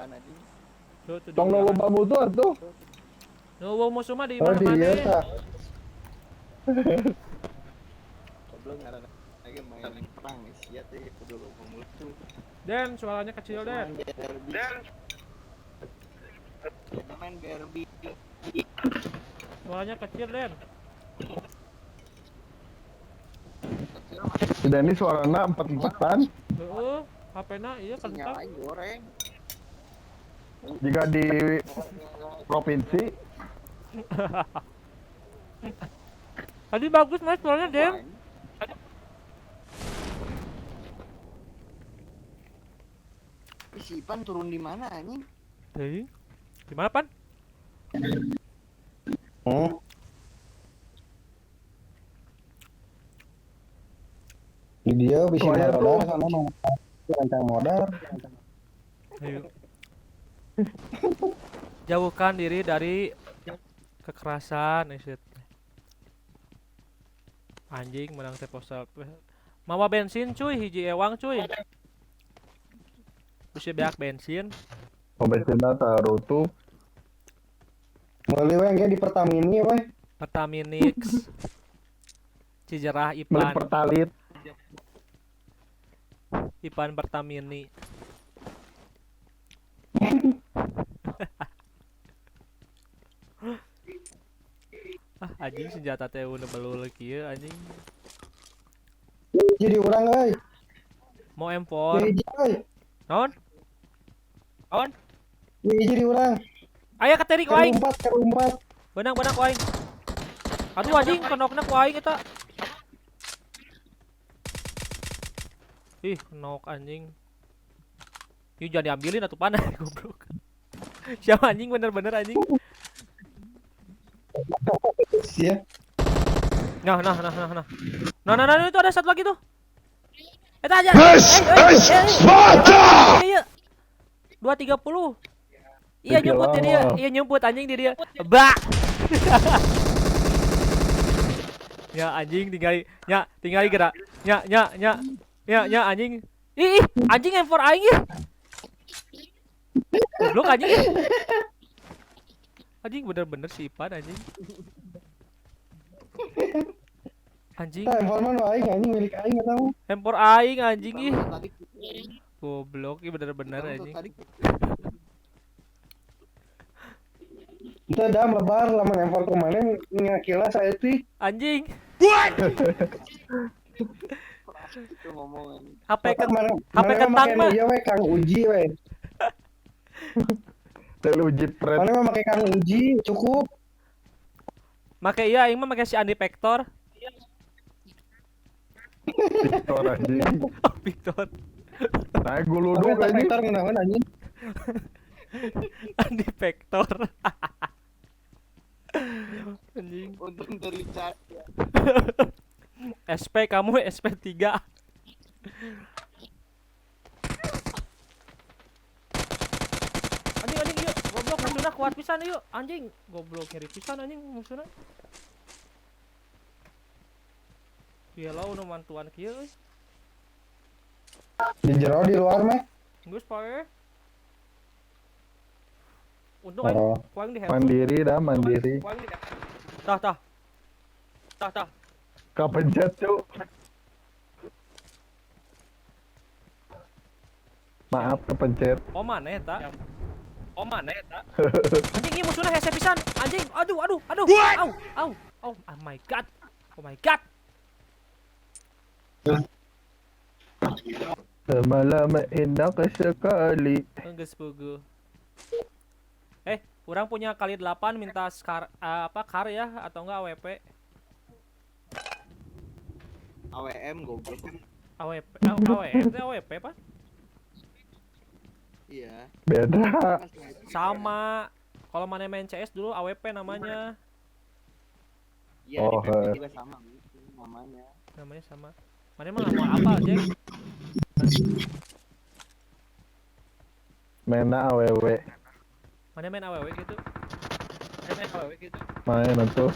Diudahan anjing. Tuh, tuh Tong nu diudahan. loba musuh atuh. Nu musuh mah di Oh, di mana-mana. ieu tah. Goblok ngaranna lagi main perang sia teh kudu loba musuh. Den, suaranya kecil, Den. Main BRB. Main BRB. Suaranya kecil, Den. Si Dani suarana empat-empatan. Heeh, HP-na iya Sinyal kentang. aing goreng. Jika di provinsi Tadi bagus Mas suaranya, Den. Ih, si Ipan turun di mana anjing? Teuing. Di mana, Pan? Hmm. Di dia bisa Soalnya modar tuh- sana mah. Rancang modar. Ayo. Jauhkan diri dari kekerasan, eh, shit. Anjing menang teh postal. Mawa bensin cuy, hiji ewang cuy. Bisa beak bensin. Pembensinna tarutup. Meuli we engke di Pertamini we. Pertaminix. Cijerah Beli Ipan, pertalit. Ipan Pertamini. Ah, anjing senjata teh udah belul kieu anjing. Jadi urang euy. Mau M4. Hiji euy. Naon? Naon? Hiji di urang. Aya keterik ku aing. Kerumpat, kerumpat. Benang benang ku aing. Aduh anjing kenokna ku aing eta. Ih, kenok anjing. Yuk jangan diambilin atuh panah goblok. Siapa anjing bener-bener anjing. Sia. Nah, nah, nah, nah, nah. Nah, nah, nah, itu ada satu lagi tuh. Eta aja. This is Sparta. Iya. 230. Iya Tiga nyumput di dia. lama. Iya nyumput anjing di dia. Ba. Ya anjing tinggal ya tinggal gerak. Ya ya ya. Ya ya anjing. Ih, ih anjing M4 aing ih. Goblok anjing. Ih. Anjing bener-bener si Ipan anjing. Anjing. Tah informan nu aing anjing milik aing eta mah. Empor aing anjing ih. Tadi Goblok ih bener-bener anjing. tadi Teu dam lebar lamun impor ke mana ngakila saeutik. Anjing. itu ngomong anjing. HP Maka ken mana HP mana kentang make mah. ieu we Kang Uji we. Telu jipret. Mana mah make Kang Uji cukup. Make iya aing mah make si Andi Pektor. Victor anjing. Oh, Victor. Nah, Tapi guluduk eta anjing. vektor ngeunaheun anjing. Andi Pektor. Anjing. Untung terlihat ya. SP kamu SP3. Anjing anjing yuk, goblok musuhna kuat pisan yuk. Anjing, goblok nyeri pisan anjing musuhna. Yellow nu mantuan kieu euy. Di jero di luar mah. Geus pae. Untung aing Oh. ku aing di headshot. Mandiri dah, mandiri. Ku aing di Tah tah. Tah tah. Kapencet, Cuk. Maaf kepencet. Oh mana eta? Oh mana eta? Anjing ieu musuhna hese pisan. Anjing, aduh aduh aduh. Au au au. Oh my god. Oh my god. Semalam enak sekali. Geus puguh. Eh, urang punya kali 8 minta skar apa kar ya atau enggak AWP? AWM goblok. AWP AWM teh AWP Pak? Iya. Beda. Sama. Kalau mana main CS dulu AWP namanya. Iya, di Oh, PP eh. juga sama gitu namanya. Namanya sama. Mana emang nggak mau apa, Jack? Mena AWW. Mana main AWW gitu? Mana main AWW gitu? Main tuh.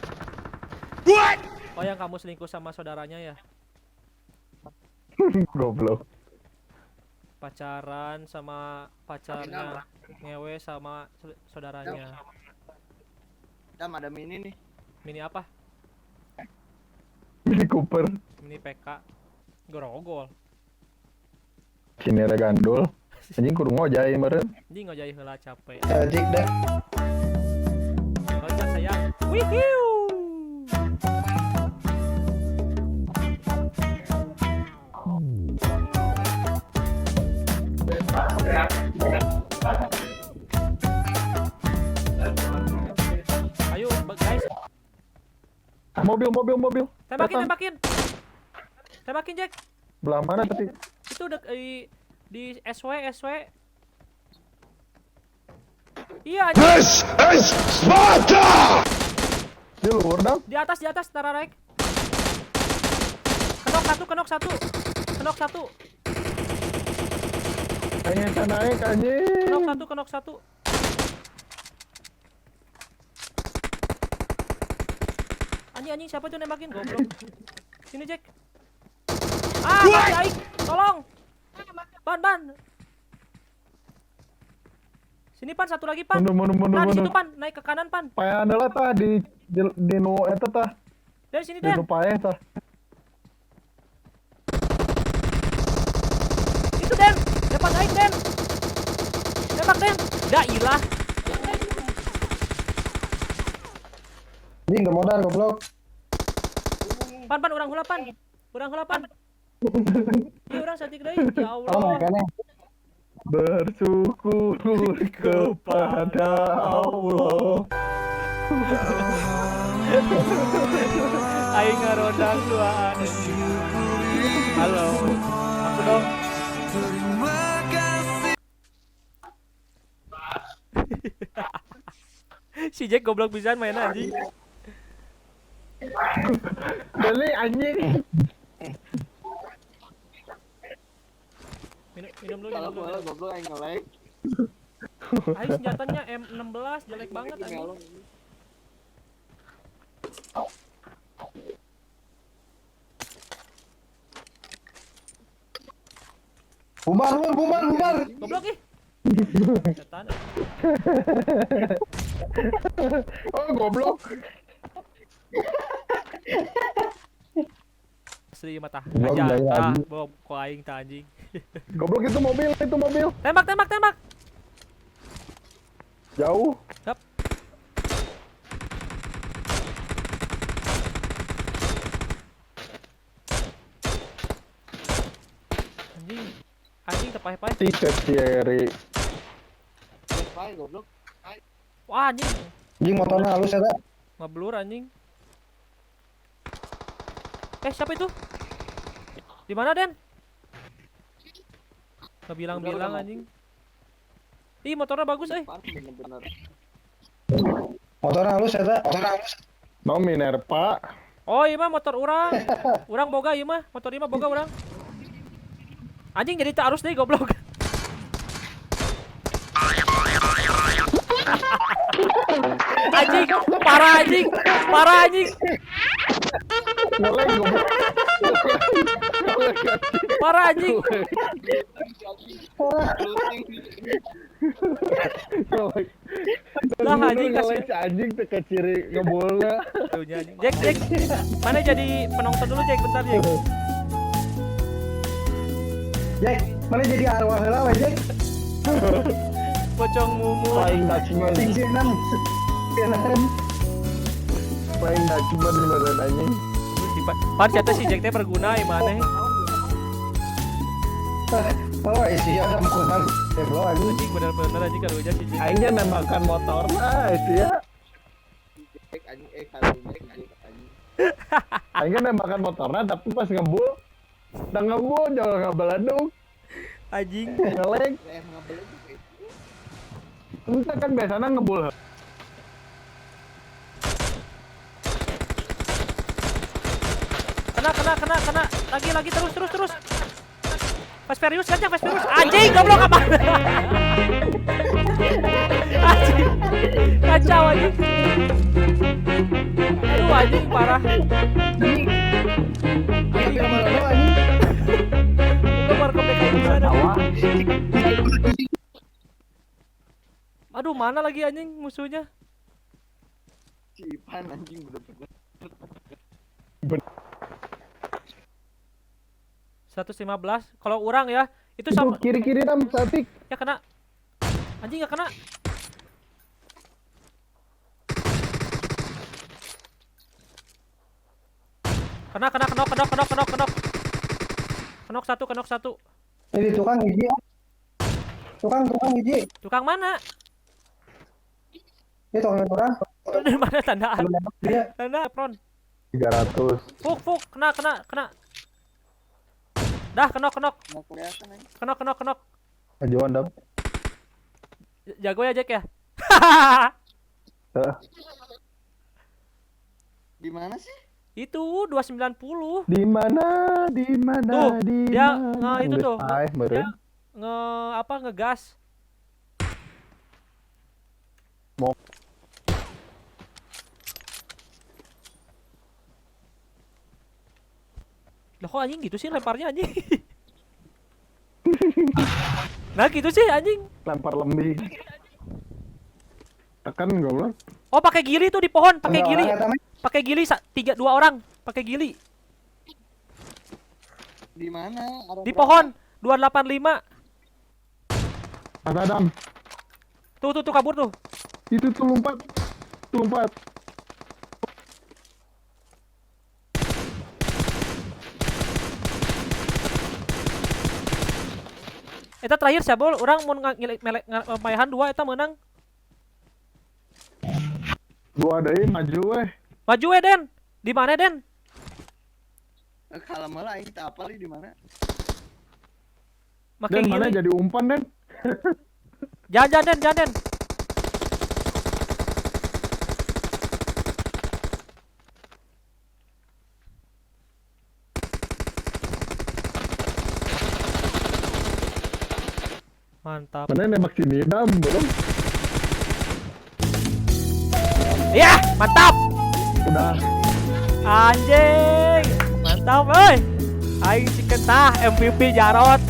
Oh, yang kamu selingkuh sama saudaranya ya? Goblok. Pacaran sama pacarnya, ngewe sama saudaranya. Dam, ada mini nih. Mini apa? Mini Cooper. Mini PK. Grogol. Cinere gandul. Anjing kudu ngojay meureun. Anjing ngojay heula capek. Tajik dah. Loncat sayang. Wihiu. Ayo guys. Mobil, mobil, mobil. Tembakin, Datang. Tembakin. Tembakin Jack. Belah mana tadi? Itu udah di SW SW. Iya anjing. This is Sparta! Di luar dong. Di atas tara naik. Kenok satu, kenok satu. Kenok satu. Kayaknya saya naik anjing. Kenok satu, kenok satu. Anjing, anjing siapa tuh nembakin goblok. Sini Jack. Ah, mati aing. Tolong. Ban, ban. Sini Pan, satu lagi Pan. Mundur, mundur, mundur, Nah, di situ mundur. Pan, naik ke kanan Pan. Paehan heula tah di nu eta tah. Dari sini Di Den. nu paeh tah. Itu Den, depan aing Den. Tembak Den. Da ilah. Anjing teu modal goblok. Pan, pan urang heula Pan. Urang heula Pan. Iya urang saeutik deui. Ya Oh, Allah. makanya. Bersyukur kepada Allah. Aing ngarodang duaan. Halo. Aku dong. Si Jack goblok pisan main anjing. Beli anjing. Minum, minum dulu, Kalau minum dulu. bola goblok aing nge-lag. Aing senjatanya M16 jelek banget anjing. Bubar lu, bubar, bubar. Goblok ih. Setan. Oh goblok. Asli mata. Goblok, Aja gaya tah, anjing. bawa ku aing tah anjing. Goblok itu mobil, itu mobil. Tembak, tembak, tembak. Jauh. Yap. Anjing. Anjing tepai-pai. Tiket Thierry. Pai goblok. Wah, anjing. Anjing motornya halus eta. Ngeblur anjing. Eh, siapa itu? Di mana, Den? Ngebilang-bilang anjing. Ih, motornya bagus, eh. Pan bener-bener. Motornya halus eta. Motornya halus. No Minerva. Oh, iya mah motor urang. Urang boga ieu mah, motor ieu mah boga urang. Anjing jadi tak arus deh goblok. Anjing, parah anjing. Parah anjing. Ngelag goblok. Ngelag anjing. Parah anjing. Looting. Ngelag. Lah anjing Ngelag kasih. si anjing teh ke ciri ngebolna. Tuh, anjing. Jack, Jack. Mana jadi penonton dulu Jack, bentar Jack. Jack, mana jadi arwah heula we, Jack? Pocong mumu. Paling Dutchman, Sing enam. Enam. paling Dutchman beneran anjing. Pan siapa si Jack teh berguna ieu maneh. Oh, isi ada mukulan. Goblok anjing. Anjing bener-bener anjing karunya si Jack. Aing nya nembakan motor mah itu ya. Jack anjing eh karunya anjing anjing. Aing kan nembakan motorna tapi pas ngebul udah ngebul jangan ngabaladung Anjing. ngelag. Eh ngebelin juga. Entah kan biasanya ngebul. Kena, kena, kena, kena. Lagi, lagi, terus, terus, terus. Fast Furious, kencang Fast Furious. Anjing, goblok apa? Anjing. Kacau anjing. Aduh, anjing parah. Anjing. Anjing. Lu warkop DKI bisa ada. Sawah. Aduh, mana lagi anjing musuhnya? Si Ipan anjing bener-bener. 115. Kalau orang ya, itu sama kiri-kiri dam satik. Ya kena. Anjing nggak kena. Kena kena kenok kenok kenok kenok kenok. Kenok satu, kenok satu. Ini tukang hiji. Tukang tukang hiji. Tukang mana? Ini tukang orang. Di mana tandaan? Dia Tanda pron. 300. Fuk fuk kena kena kena. Dah kenok kenok. Nggak kelihatan anjing. Kenok kenok kenok. Majuan dam. Jago ya Jack ya. Heeh. Di mana sih? Itu 290. Di mana? Di mana? Tuh, di dia mana? nge itu tuh. Ay, meureun. Dia nge apa ngegas. Mau. Lah kok anjing gitu sih lemparnya anjing. Nah gitu sih anjing. Lempar lembing. Tekan goblok. Oh pakai gili tuh di pohon, pakai gili. Orang eta mah. Pakai gili 3 2 orang, pakai gili. Di mana? Ada Di berapa? pohon 285. Ada dam. Tuh tuh tuh kabur tuh. Itu tuh lompat. Tuh lompat. Eta terakhir siapa orang mau ngelek maehan 2 eta menang. Dua deui maju weh. Maju we Den. Di mana Den? Kalau malah aing tak apal di mana. Make Den mana gili. jadi umpan Den? Jangan jangan Den, jangan Den. Mantap. Mana nembak sini dam belum? Ya, mantap. Udah. Anjing. Mantap, euy. Aing chicken tah MVP Jarot.